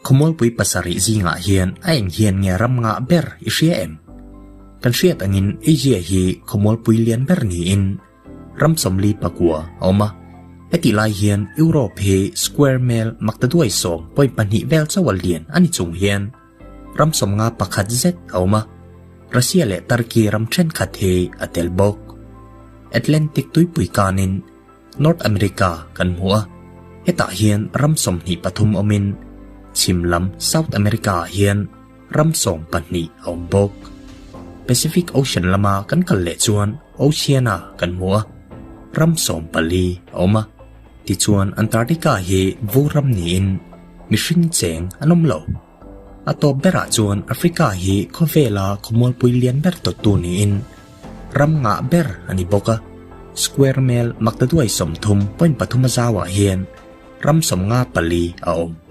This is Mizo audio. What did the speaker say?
Khawmualpui pasarih zingah hian a eng hian nge ram ngah ber i hria em? Kan hriat angin Asia hi khawmualpui lian ber niin ram 40 pakua a awm a. Hetih lai hian Europe hi square mel maktaduai 10.2 vel chauh a lian a ni chung hian ram 51 zet a awm a. Russia leh Turkey ram thenkhat hi a tel bawk. Atlantic tuipui kanin North America kan hmu a, hetah hian ram 23 awmin chhim lam South America ah hian ram 12 a awm bawk. Pacific Ocean lama kan kal leh chuan Oceania kan hmu a, ram 14 a awm a. Tichuan Antarctica hi vur ram niin mihring cheng an awm lo. A tawp berah chuan Africa hi khawvela khawmualpui lian ber tawttu niin ram ngah ber a ni bawk a. Square mel maktaduai 30.3 a zauah hian ram 54 a awm.